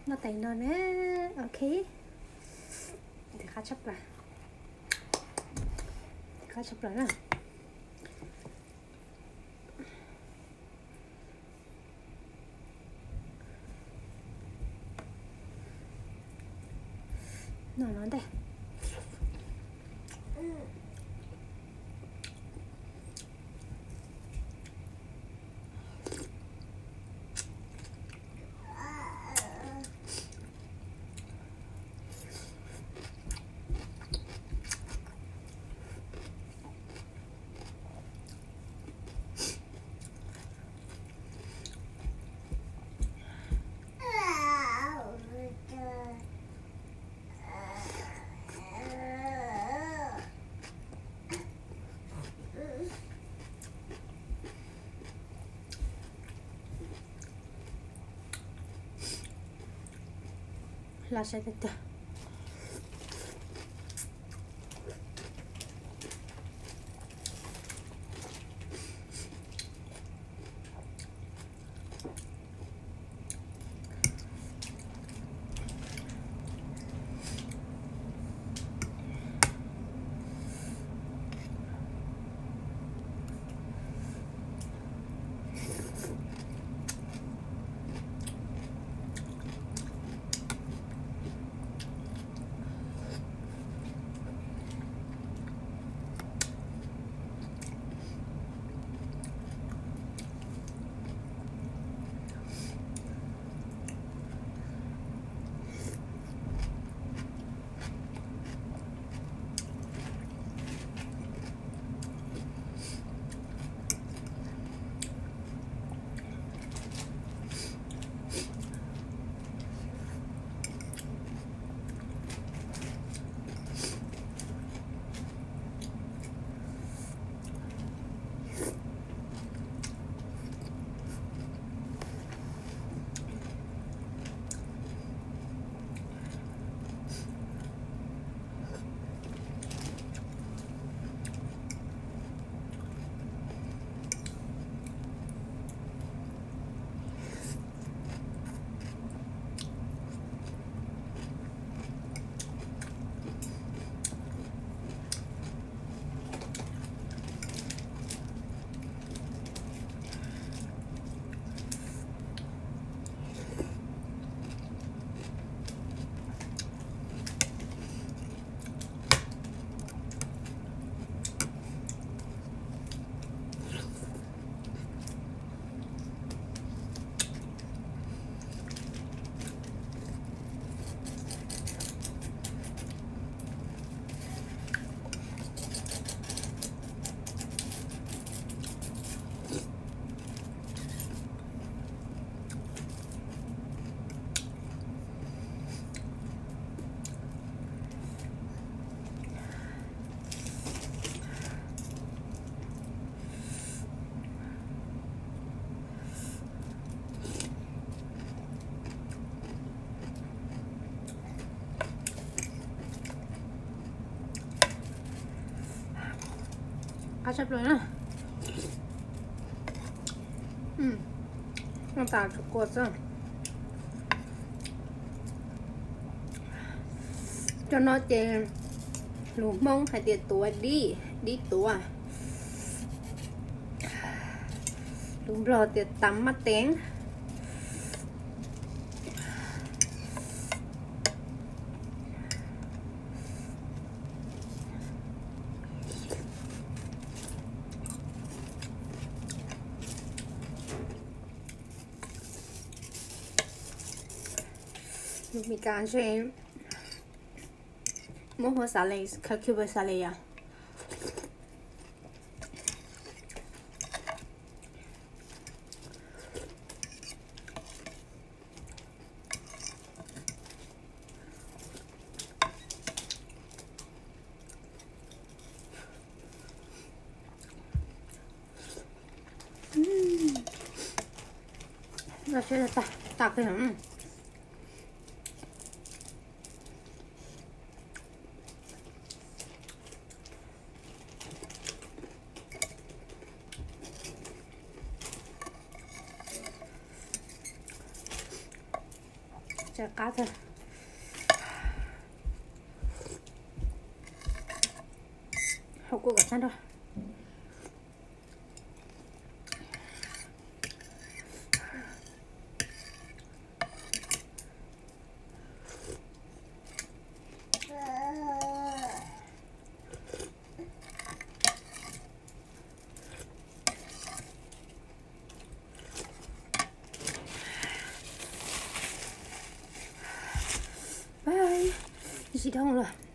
Noj tes no na, ok. Tes qab tshaj plaws, tes qab tshaj plaws na. Noj no ntej. Laj saib tiag tiag. Qab tshaj plaws na. Noj tas tsuas kua xwb. Cov no ces lus Hmoob hais tias tuav dib, dib tuav. Lus Nplog tias tam maj teev. Lus Meskas ntshe muab hu xav li, cucumber xav li yom. Laj siab tag tag kiag. Qab tag. Hau kua kom tag nrho. Bye. Tsis dhau lawm.